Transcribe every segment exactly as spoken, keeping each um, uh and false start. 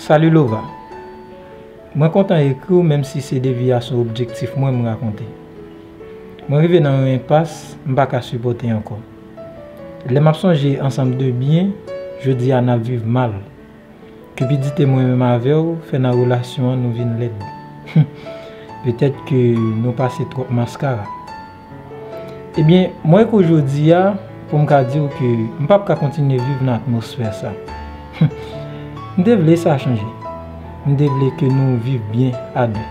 Salut Lova. Mwen kontan ekri w, menm si se deviyasyon objektif mwen m rakonte. Mwen rive nan yon enpas m pa ka sipòte ankò. Lè m ap sonje ansanm de byen, jodi a n ap viv mal. Kipidite mwen menm avè w fè nan relasyon an nou vin lèd. Petèt ke nou pase twòp maskara. Ebyen, mwen ekri w jodi a pou m ka di w ke m p ap ka kontinye viv nan atmosfè sa. M te vle sa chanje. M te vle ke nou viv byen a de.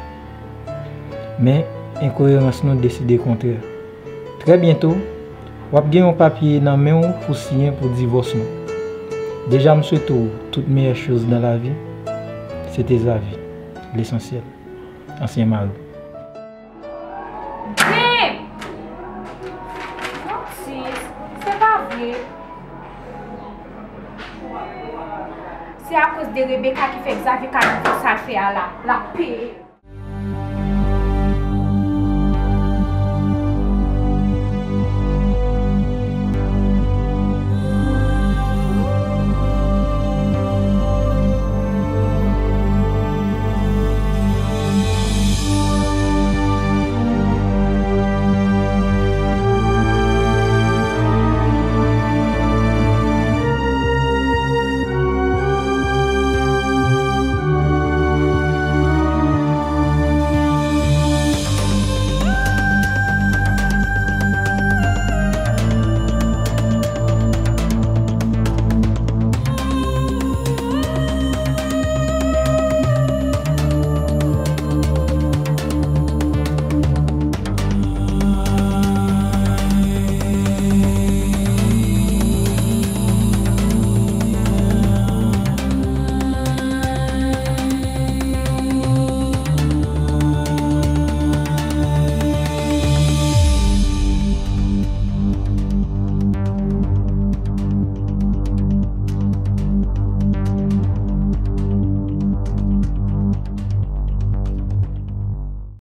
Men, enkoyerans nou deside kontrè. Trè byento, w ap gen yon papye nan men w pou siyen pou divòs nou. Deja m swete w tout meyè choz nan lavi. Se te Zavi, lesansyèl, ansyen mari w. Men! Francis, se pa vre. Se akoz de Rebecca ki fè Xavier ka rive sa l fè a la. L ap peye.